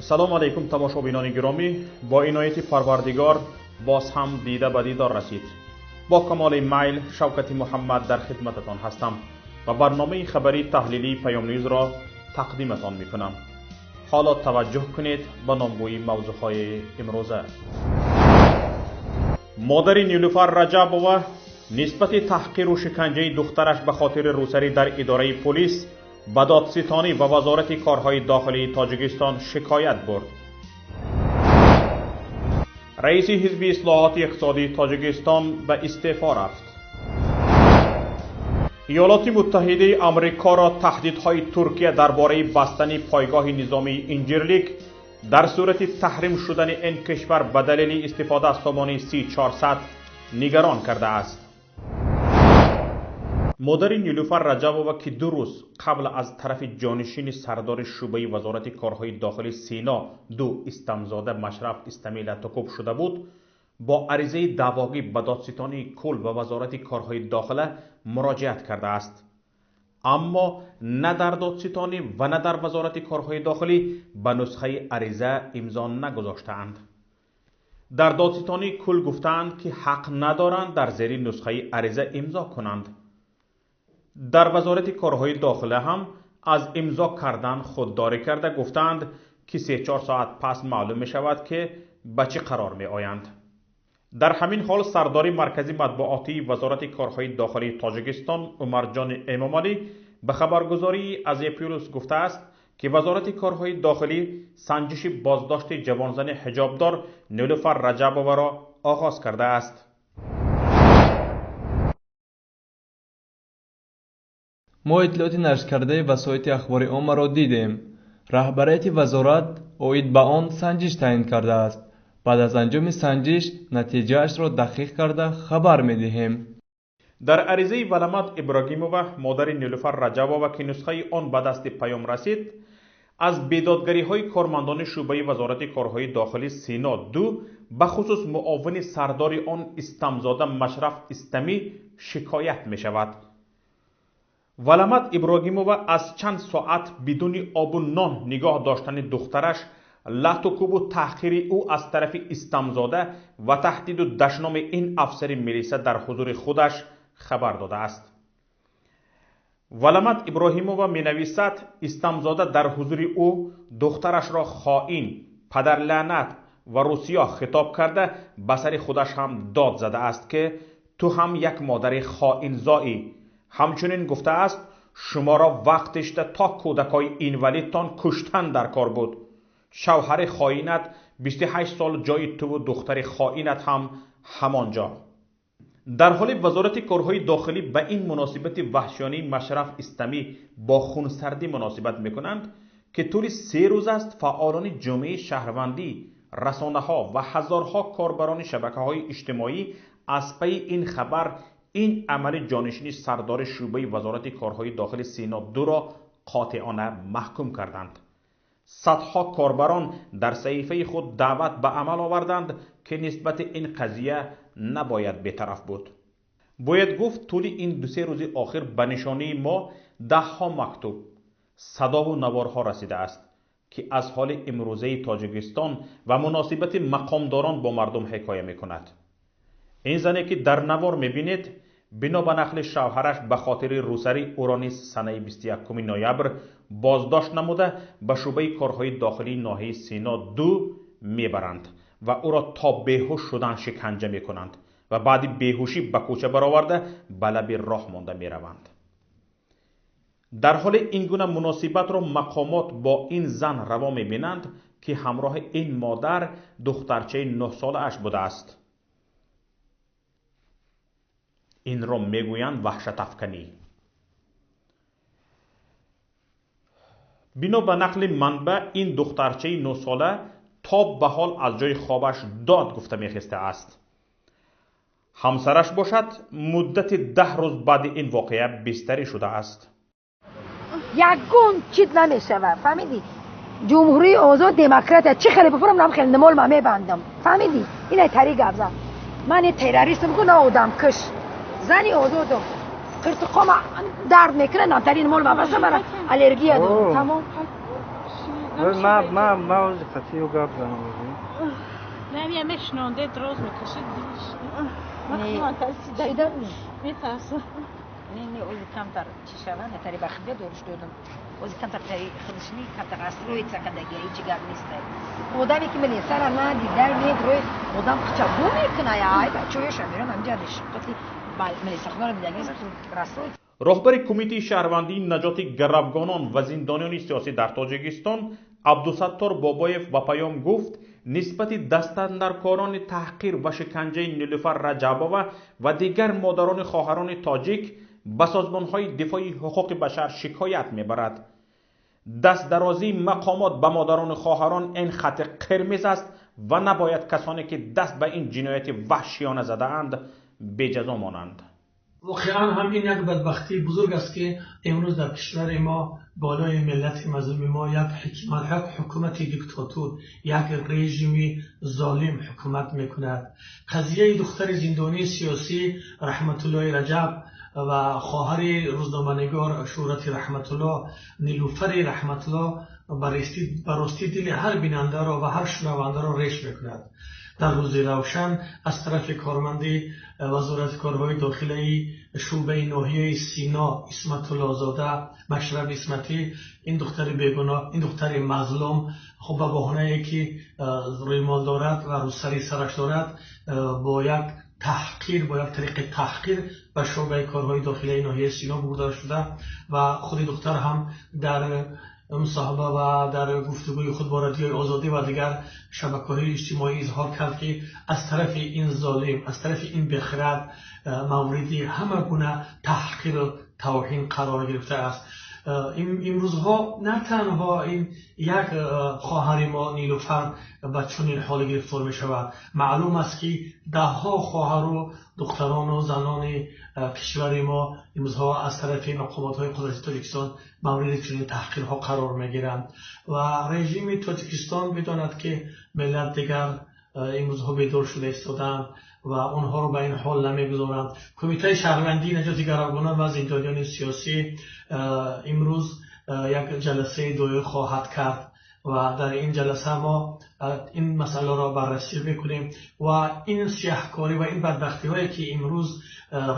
Салом алейкум тамошобинони гиромӣ. Бо инояти Парвардигор боз ҳам дида ба дидор расид. Бо камоли майл Шавкати Муҳаммад дар хидмататон ҳастам ва барномаи хабарии таҳлилии Паём Ньюзро тақдиматон мекунам. Ҳоло таваҷҷӯҳ кунед ба номгӯии мавзӯъҳои имрӯза. Модари Нилуфар Раҷабова нисбати таҳқиру шиканҷаи духтараш ба хотири рӯсарӣ дар идораи полис ба додситонӣ ва вазорати корҳои дохилии Тоҷикистон шикоят бурд. Раиси ҳизби ислоҳоти иқтисодии Тоҷикистон ба истеъфо рафт. Иёлоти Муттаҳидаи Амрикоро таҳдидҳои Туркия дар бораи бастани пойгоҳи низомии Инҷирлик дар сурати таҳрим шудани ин кишвар ба далели истифода аз сомонаи С-400 нигарон кардааст. Модари Нилуфар Раҷабова, ки 2 рӯз қабл аз тарафи ҷонишини сардори шӯъбаи вазорати корҳои дохилӣ Сино 2 Истамзода Машраф Истамӣ латукӯб шуда буд, бо аризаи даъвогӣ ба додситонии кул ва вазорати корҳои дохила муроҷиат кардааст. Аммо на дар додситонӣ ва на дар вазорати корҳои дохилӣ ба нусхаи ариза имзо нагузоштаанд. Дар додситонии кул гуфтаанд, ки ҳақ надоранд дар зери нусхаи ариза имзо кунанд. Дар вазорати корҳои дохила ҳам аз имзо кардан худдорӣ карда гуфтаанд, ки 3-4 соат пас маълум мешавад, ки ба чӣ қарор меоянд. Дар ҳамин ҳол сардори маркази матбуотии вазорати корҳои дохилии Тоҷикистон Умарҷони Эмомалӣ ба хабаргузории Азия Плюс гуфтааст, ки вазорати корҳои дохилӣ санҷиши боздошти ҷавонзани ҳиҷобдор Нилуфар Раҷабоваро оғоз кардааст. Мо иттилооти нашркардаи васоити ахбори оммаро дидем. Раҳбарияти вазорат оид ба он санҷиш таъин кардааст. Баъд аз анҷоми санҷиш натиҷаашро дақиқ карда хабар медиҳем. Дар аризаи Валамат Иброгимова, модари Нилуфар Раҷабова, ки нусхаи он ба дасти Паём расид, аз бедодгариҳои кормандони шӯъбаи вазорати корҳои дохилӣ Сино 2, ба хусус муовини сардори он Истамзода Машраф Истамӣ шикоят мешавад. Валамат Иброгимова аз чанд соат бидуни обу нон нигоҳ доштани духтараш, латукӯбу таҳқири ӯ аз тарафи Истамзода ва таҳдиду дашноми ин афсари милиса дар ҳузури худаш хабар додааст. Валамат Иброҳимова менависад, Истамзода дар ҳузури ӯ духтарашро хоин, падарлаънат ва русиё хитоб карда ба сари худаш ҳам дод задааст, ки ту ҳам як модари хоинзоӣ. Ҳамчунин гуфтааст, шуморо вақтишда то кӯдакҳои инвалидтон куштан дар кор буд. Шавҳари хоинат 28 сол ҷои туву духтари хоинат ҳам ҳамон ҷо. Дар ҳоли вазорати корҳои дохилӣ ба ин муносибати ваҳшиёнаи Машраф Истамӣ бо хунсардӣ муносибат мекунанд, ки тӯли 3 рӯз аст фаъолони ҷомеаи шаҳрвандӣ, расонаҳо ва ҳазорҳо корбарони шабакаҳои иҷтимоӣ аз пайи ин хабар ин амали ҷонишини сардори шӯъбаи вазорати корҳои дохили Сино 2-ро қотеона маҳкум карданд. Садҳо корбарон дар саҳифаи худ даъват ба амал оварданд, ки нисбати ин қазия набояд бетараф буд. Бояд гуфт, тӯли ин 2-3 рӯзи охир ба нишонии мо даҳҳо мактуб, садову наворҳо расидааст, ки аз ҳоли имрӯзаи Тоҷикистон ва муносибати мақомдорон бо мардум ҳикоя мекунад. Ин зане, ки дар навор мебинед, бино ба нақли шавҳараш ба хотири рӯсарӣ ӯро низ санаи 21 ноябр боздошт намуда ба шӯъбаи корҳои дохилии ноҳияи Сино 2 мебаранд ва ӯро то беҳуш шудан шиканҷа мекунанд ва баъди беҳушӣ ба кӯча бароварда ба лаби роҳ монда мераванд. Дар ҳоли ин гуна муносибатро мақомот бо ин зан раво мебинанд, ки ҳамроҳи ин модар духтарчаи 9-солааш будааст. Инро мегӯянд ваҳшатафканӣ. Бино ба нақли манбаъ, ин духтарчаи 9-сола то ба ҳол аз ҷои хобаш дод гуфта мехестааст. Ҳамсараш бошад, муддати 10 рӯз баъди ин воқеа бистарӣ шудааст. Ягон чиз намешавад, фаҳмидӣ? Ҷумҳурии озод демократия чӣ хеле бифурам, нам хеле намол ма мебандам, фаҳмидӣ? Инай тари гап зад. Ман террористам ку, на одамкуш. Зани озодам. Қиртиқома дард мекунад, намтари намол ма баста, мара аллергия дорам. Тамом. Ма ози қатию гап занам. Не, мешнонде дроз мекашид. Метарсам. Не, ози камтар чӣ шава, натари ба хидя дориш додам. Ози камтар тари худшни, камтар расстроиться кадаги, ҳеҷ гап нест. Одаме ки милисара надида, медрои, одам хича бу мекуна, ай бачояша мерам ҳамҷа қати милисахонара дидаги расстроиться. Роҳбари кумитаи шаҳрвандии наҷоти гаравгонон ва зиндониёни сиёсӣ дар Тоҷикистон Абдусаттор Бобоев ба паём гуфт, нисбати дастандаркорони таҳқир ва шиканҷаи Нилуфар Раҷабова ва дигар модарони хоҳарони тоҷик ба созмонҳои дифои ҳуқуқи башар шикоят мебарад. Дастдарозии мақомот ба модарони хоҳарон ин хати қирмиз аст ва набояд касоне ки даст ба ин ҷинояти ваҳшиёна задаанд беҷазо монанд. Воқеан ҳам ин як бадбахтии бузург аст, ки имрӯз дар кишвари мо болои миллати мазлуми мо як ҳукумати диктатур, як режими золим ҳукумат мекунад. Қазияи духтари зиндонии сиёсӣ Раҳматуллоҳи Раҷаб ва хоҳари рӯзноманигор Шӯҳрати Раҳматуллоҳ Нилуфари Раҳматуллоҳ ба ростӣ дили ҳар бинандаро ва ҳар шунавандаро реш мекунад. Дар рӯзи равшан аз тарафи корманди вазорати корҳои дохилаи шӯъбаи ноҳияи Сино Исматуллозода Машраб Исматӣ ин духтари бегуноҳ, ин духтари мазлум, хуб ба баҳонае ки рӯймол дорад ва рӯсари сараш дорад, бо як таҳқир, бо як тариқи таҳқир ба шӯъбаи корҳои дохилаи ноҳияи Сино бурда шуда ва худи духтар ҳам дар мусоҳиба ва дар гуфтугӯи худ бо Радиои Озодӣ ва дигар шабакаҳои иҷтимоӣ изҳор кард, ки аз тарафи ин золим, аз тарафи ин бехирад мавриди ҳама гуна таҳқиру тавҳин қарор гирифтааст. Имрӯзҳо на танҳо ин як хоҳари мо Нилуфар ба чунин ҳоле гирифтор мешавад. Маълум аст, ки даҳҳо хоҳару духтарону занони кишвари мо имрӯзҳо аз тарафи мақомотҳои қудрати Тоҷикистон мавриди чунин таҳқирҳо қарор мегиранд ва режими Тоҷикистон бидонад, ки миллат дигар имрӯзҳо бедор шуда истодаанд ва онҳоро ба ин ҳол намегузоранд. Кумитаи шаҳрвандии наҷоти гаравгонон ва зиндониёни сиёсӣ имрӯз як ҷаласаи доир хоҳад кард ва дар ин ҷаласа мо ин масъаларо баррасӣ мекунем ва ин сиёҳкорӣ ва ин бадбахтиҳое ки имрӯз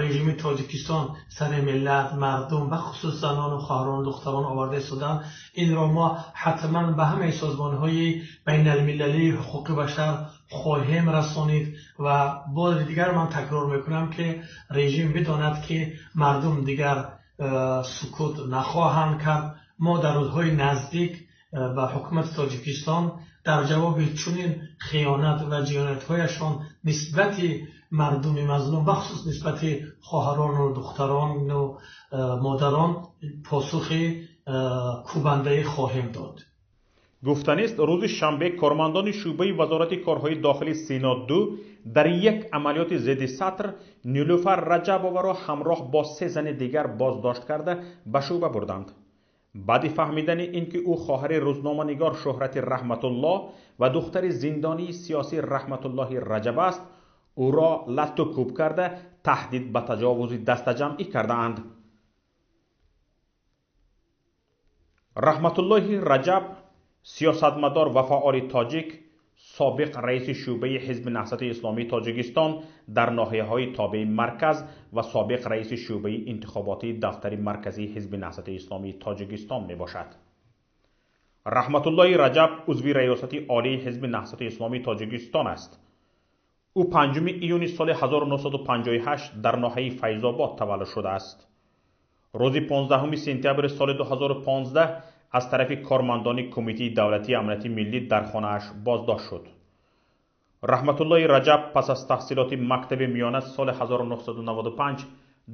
режими Тоҷикистон сари миллат, мардум, бахусус занону хоҳарону духтарон оварда истодаанд, инро мо ҳатман ба ҳамаи созмонҳои байналмилалии ҳуқуқи башар хоҳем расонид. Ва бори дигар ман такрор мекунам, ки режим бидонад, ки мардум дигар сукут нахоҳанд кард. Мо дар рӯзҳои наздик ба ҳукумати Тоҷикистон дар ҷавоби чунин хиёнат ва ҷиноятҳояшон нисбати мардуми мазлум, бахусус нисбати хоҳарону духтарону модарон посухи кӯбандае хоҳем дод. Гуфтанист, рӯзи шанбе кормандони шӯъбаи вазорати корҳои дохили Сино 2 дар як амалиёти зидди сатр Нилуфар Раҷабоваро ҳамроҳ бо се зани дигар боздошт карда ба шӯъба бурданд. Баъди фаҳмидани ин ки ӯ хоҳари рӯзноманигор Шӯҳрати Раҳматуллоҳ ва духтари зиндонии сиёсӣ Раҳматуллоҳи Раҷаб аст, ӯро латту кӯб карда таҳдид ба таҷовузи дастаҷамъӣ кардаанд. Раҳматуллоҳи Раҷаб сиёсатмадор ва фаъоли тоҷик, собиқ раиси шӯъбаи ҳизби Наҳзати Исломии Тоҷикистон дар ноҳияҳои тобеи марказ ва собиқ раиси шӯъбаи интихоботии дафтари марказии ҳизби Наҳзати Исломии Тоҷикистон мебошад. Раҳматуллоҳи Раҷаб узви раёсати олии ҳизби Наҳзати Исломии Тоҷикистон аст. Ӯ 5 июни соли 1958 дар ноҳияи Файзобод таваллуд шудааст. Рӯзи 15 сентябри соли 2015 аз тарафи кормандони Кумитаи давлатии амнияти миллӣ дар хонааш боздошт шуд. Раҳматуллоҳи Раҷаб пас аз таҳсилоти мактаби миёна соли 1995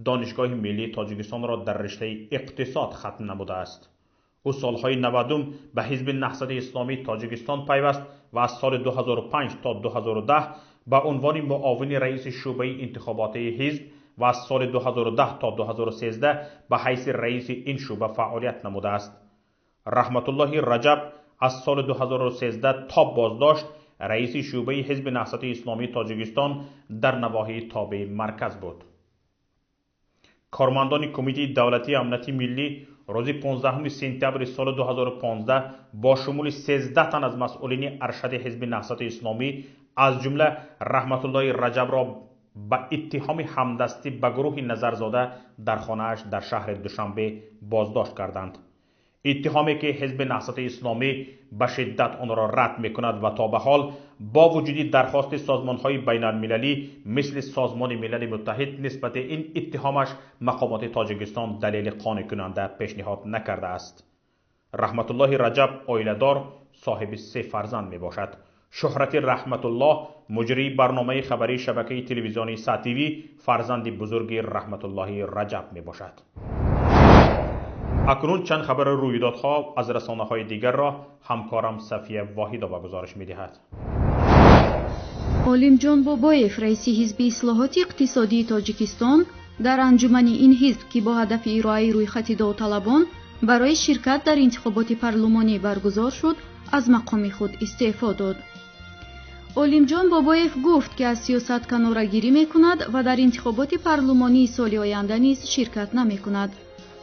Донишгоҳи миллии Тоҷикистонро дар риштаи иқтисод хатм намудааст. Ӯ солҳои 90 ба ҳизби Наҳзати Исломии Тоҷикистон пайваст ва аз соли 2005 то 2010 ба унвони муовини раиси шӯъбаи интихоботии ҳизб ва аз соли 2010 то 2013 ба ҳайси раиси ин шӯъба фаъолият намудааст. Раҳматуллоҳи Раҷаб аз соли 2013 то боздошт раиси шӯъбаи ҳизби Наҳзати Исломии Тоҷикистон дар навоҳии тобеи марказ буд. Кормандони Кумитаи давлатии амнияти миллӣ Рӯзи 15 сентябри соли 2015 бо шумули 13 тан аз масъулини аршади ҳизби Наҳзати Исломӣ, аз ҷумла Раҳматуллоҳи Раҷабро ба иттиҳоми ҳамдастӣ ба гурӯҳи Назарзода дар хонааш дар шаҳри Душанбе боздошт карданд. Иттиҳоме ки ҳизби Наҳзати Исломӣ ба шиддат онро рад мекунад ва то ба ҳол бо вуҷуди дархости созмонҳои байналмилалӣ мисли Созмони Милали Муттаҳид нисбати ин иттиҳомаш мақомоти Тоҷикистон далели қонеъкунанда пешниҳод накардааст. Раҳматуллоҳи Раҷаб оиладор, соҳиби 3 фарзанд мебошад. Шуҳрати Раҳматуллоҳ, муҷрии барномаи хабарии шабакаи телевизионии САТВ, фарзанди бузурги Раҳматуллоҳи Раҷаб мебошад. Акнун чанд хабари рӯйдодҳо аз расонаҳои дигарро ҳамкорам Сафия Воҳидова гузориш медиҳад. Олимҷон Бобоев, раиси ҳизби ислоҳоти иқтисодии Тоҷикистон, дар анҷумани ин ҳизб, ки бо ҳадафи ироаи рӯйхати довталабон барои ширкат дар интихоботи парлумонӣ баргузор шуд, аз мақоми худ истеъфо дод. Олимҷон Бобоев гуфт, ки аз сиёсат канорагирӣ мекунад ва дар интихоботи парлумонии соли оянда низ ширкат намекунад,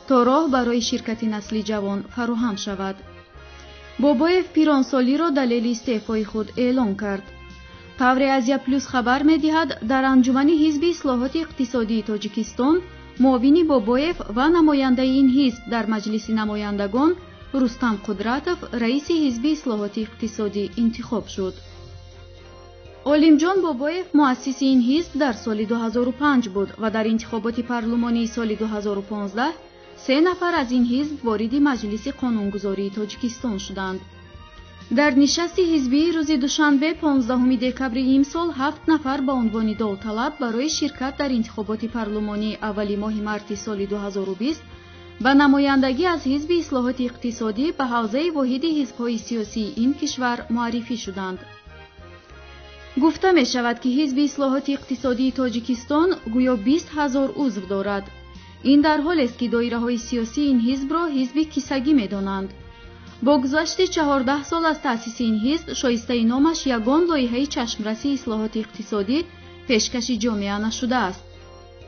то роҳ барои ширкати насли ҷавон фароҳам шавад. Бобоев пиронсолиро далели истеъфои худ эълон кард. Тавре Азия Плюс хабар медиҳад, дар анҷумани ҳизби ислоҳоти иқтисодии Тоҷикистон муовини Бобоев ва намояндаи ин ҳизб дар Маҷлиси намояндагон Рустам Қудратов раиси ҳизби ислоҳоти иқтисодӣ интихоб шуд. Олимҷон Бобоев муассиси ин ҳизб дар соли 2005 буд ва дар интихоботи парлумонии соли 2015 3 нафар аз ин ҳизб вориди Маҷлиси қонунгузории Тоҷикистон шуданд. Дар нишасти ҳизбии рӯзи душанбе 15 декабри имсол 7 нафар ба унвони довталаб барои ширкат дар интихоботи парлумонии аввали моҳи марти соли 2020 ба намояндагӣ аз ҳизби ислоҳоти иқтисодӣ ба ҳавзаи воҳиди ҳизбҳои сиёсии ин кишвар муаррифӣ шуданд. Гуфта мешавад, ки ҳизби ислоҳоти иқтисодии Тоҷикистон гӯё 20 000 узв дорад. Ин дар ҳолест, ки доираҳои сиёсии ин ҳизбро ҳизби кисагӣ медонанд. Бо гузашти 14 сол аз таъсиси ин ҳизб, шоистаи номаш ягон лоиҳаи чашмраси ислоҳоти иқтисодӣ пешкаши ҷомеа нашудааст.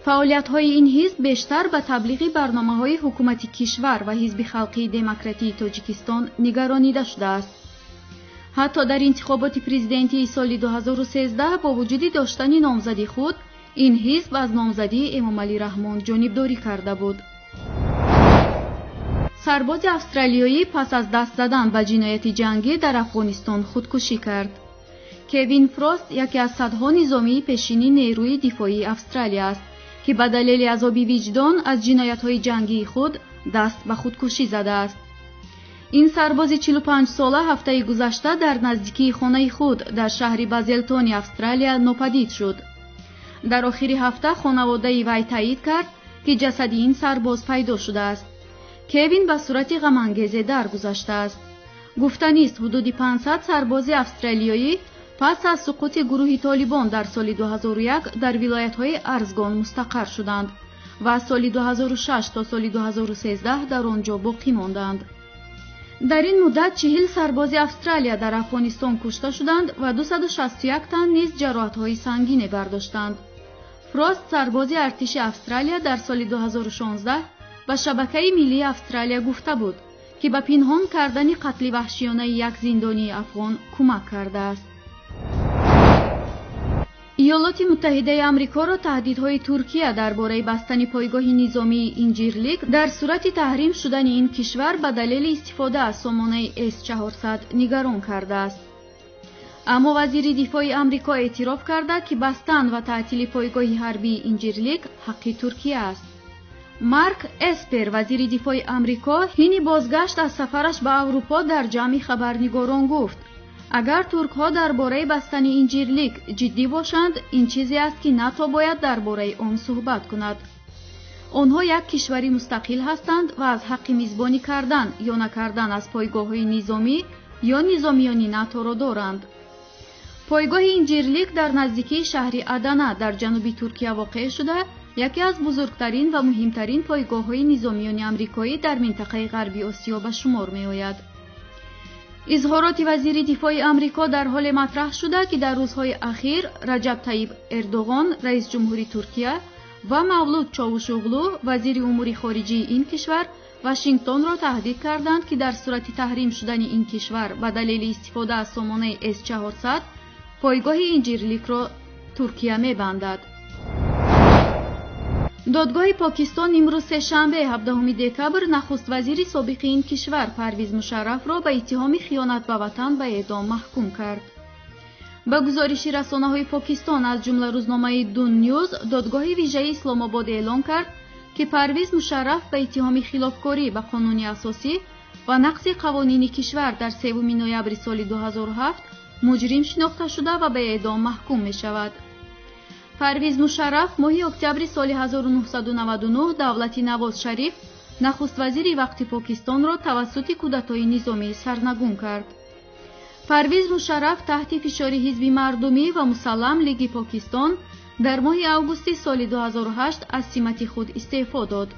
Фаъолиятҳои ин ҳизб бештар ба таблиғи барномаҳои ҳукумати кишвар ва ҳизби халқии демократии Тоҷикистон нигаронида шудааст. Ҳатто дар интихоботи президентии соли 2013 бо вуҷуди доштани номзади худ, ин ҳизб аз номзадии Эмомалӣ Раҳмон ҷонибдорӣ карда буд. Сарбози австралиёӣ пас аз даст задан ба ҷинояти ҷангӣ дар Афғонистон худкушӣ кард. Кевин Фрост яке аз садҳо низомии пешини нерӯи дифоии Австралия аст, ки ба далели азоби виҷдон аз ҷиноятҳои ҷангии худ даст ба худкушӣ задааст. Ин сарбози 45-сола ҳафтаи гузашта дар наздикии хонаи худ дар шаҳри Базелтони Австралия нопадид шуд. Дар охири ҳафта хонаводаи вай таъид кард, ки ҷасади ин сарбоз пайдо шудааст. Кевин ба сурати ғамангезе даргузаштааст. Гуфта нест, ҳудуди 500 сарбози австралиёӣ пас аз суқути гурӯҳи Толибон дар соли 2001 дар вилоятҳои Арзгон мустақар шуданд ва аз соли 2006 то соли 2013 дар он ҷо боқӣ монданд. Дар ин муддат 40 сарбози Австралия дар Афғонистон кушта шуданд ва 261 тан низ ҷароҳатҳои сангине бардоштанд. Фрост, сарбози артиши Австралия, дар соли 2016 ба шабакаи миллии Австралия гуфта буд, ки ба пинҳон кардани қатли ваҳшиёнаи як зиндонии афғон кӯмак кардааст. Иёлоти Муттаҳидаи Амрикоро таҳдидҳои Туркия дар бораи бастани пойгоҳи низомии Инҷирлик дар сурати таҳрим шудани ин кишвар ба далели истифода аз сомонаи С-400 нигарон кардааст. Аммо вазири дифои Амрико эътироф карда, ки бастан ва таътили пойгоҳи ҳарбии Инҷирлик ҳаққи Туркия аст. Марк Эспер, вазири дифои Амрико, ҳини бозгашт аз сафараш ба Аврупо дар ҷамъи хабарнигорон гуфт: агар туркҳо дар бораи бастани Инҷирлик ҷиддӣ бошанд, ин чизе аст, ки НАТО бояд дар бораи он суҳбат кунад. Онҳо як кишвари мустақил ҳастанд ва аз ҳаққи мизбонӣ кардан ё накардан аз пойгоҳҳои низомӣ ё низомиёни НАТО-ро доранд. Пойгоҳи Инҷирлик дар наздикии шаҳри Адана дар ҷануби Туркия воқеъ шуда, яке аз бузургтарин ва муҳимтарин пойгоҳҳои низомиёни амрикоӣ дар минтақаи ғарби Осиё ба шумор меояд. Изҳороти вазири дифои Амрико дар ҳоле матраҳ шуда, ки дар рӯзҳои ахир Раҷаб Таиб Эрдоғон, раис ҷумҳури Туркия, Ва Мавлуд Чавушоғлу, вазири умури хориҷии ин кишвар, Вашингтонро таҳдид карданд, ки дар сурати таҳрим шудани ин кишвар ба далели истифода аз сомонаи С-400 пойгоҳи Инҷирликро Туркия мебандад. Додгоҳи Покистон имрӯз сешанбе 17 декабр нахуствазири собиқи ин кишвар Парвиз Мушаррафро ба иттиҳоми хиёнат ба ватан ба эъдом маҳкум кард. Ба гузориши расонаҳои Покистон, аз ҷумла рӯзномаи Дун Ньюз, додгоҳи вижаи Исломобод эълон кард, ки Парвиз Мушарраф ба иттиҳоми хилофкорӣ ба қонуни асосӣ ва нақзи қавонини кишвар дар 3 ноябри соли 2007 муҷрим шинохта шуда ва ба эъдом маҳкум мешавад. Парвиз Мушарраф моҳи октябри соли 1999 давлати Навоз Шариф, нахуствазири вақти Покистонро тавассути кудатои низомӣ сарнагун кард. Парвиз Мушарраф таҳти фишори ҳизби мардумӣ ва мусаллам Лиги Покистон дар моҳи августи соли 2008 аз симати худ истеъфо дод.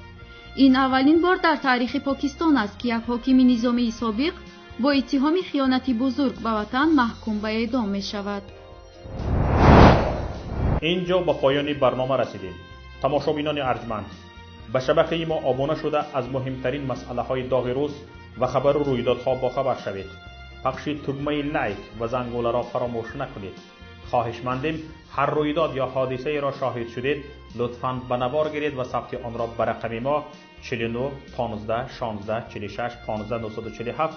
Ин аввалин бор дар таърихи Покистон аст, ки як ҳокими низомии собиқ бо иттиҳоми хиёнати бузург ба ватан маҳкум ба эъдом мешавад. Инҷо ба поёни барнома расидем. Тамошобинони арҷманд, ба шабакаи мо обуна шуда аз муҳимтарин масъалаҳои доғи рӯз ва хабару рӯйдодҳо бохабар шавед. Пахши тугмаи лайк ва зангуларо фаромӯш накунед. Хоҳишмандем ҳар рӯйдод ё ҳодисаеро шоҳид шудед, лутфан ба навор гиред ва сабти онро ба рақами мо 49 15 16 46 15 947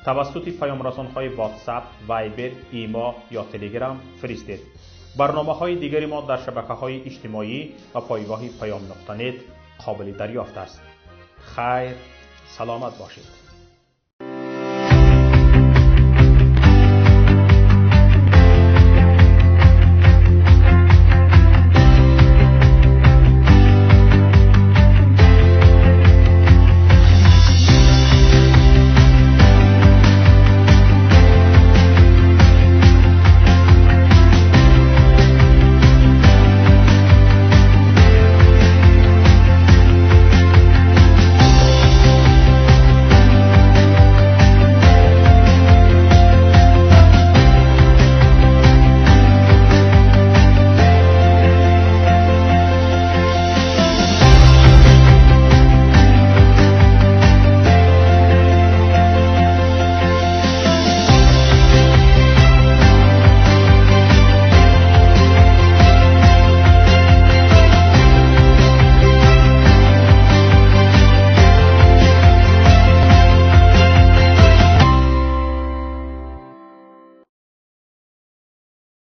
тавассути паёмрасонҳои WhatsApp, Viber, Имо ё Telegram фиристед. Барномаҳои дигари мо дар шабакаҳои иҷтимоӣ ва пойгоҳи payam.net қобили дарёфт аст. Хайр, саломат бошед.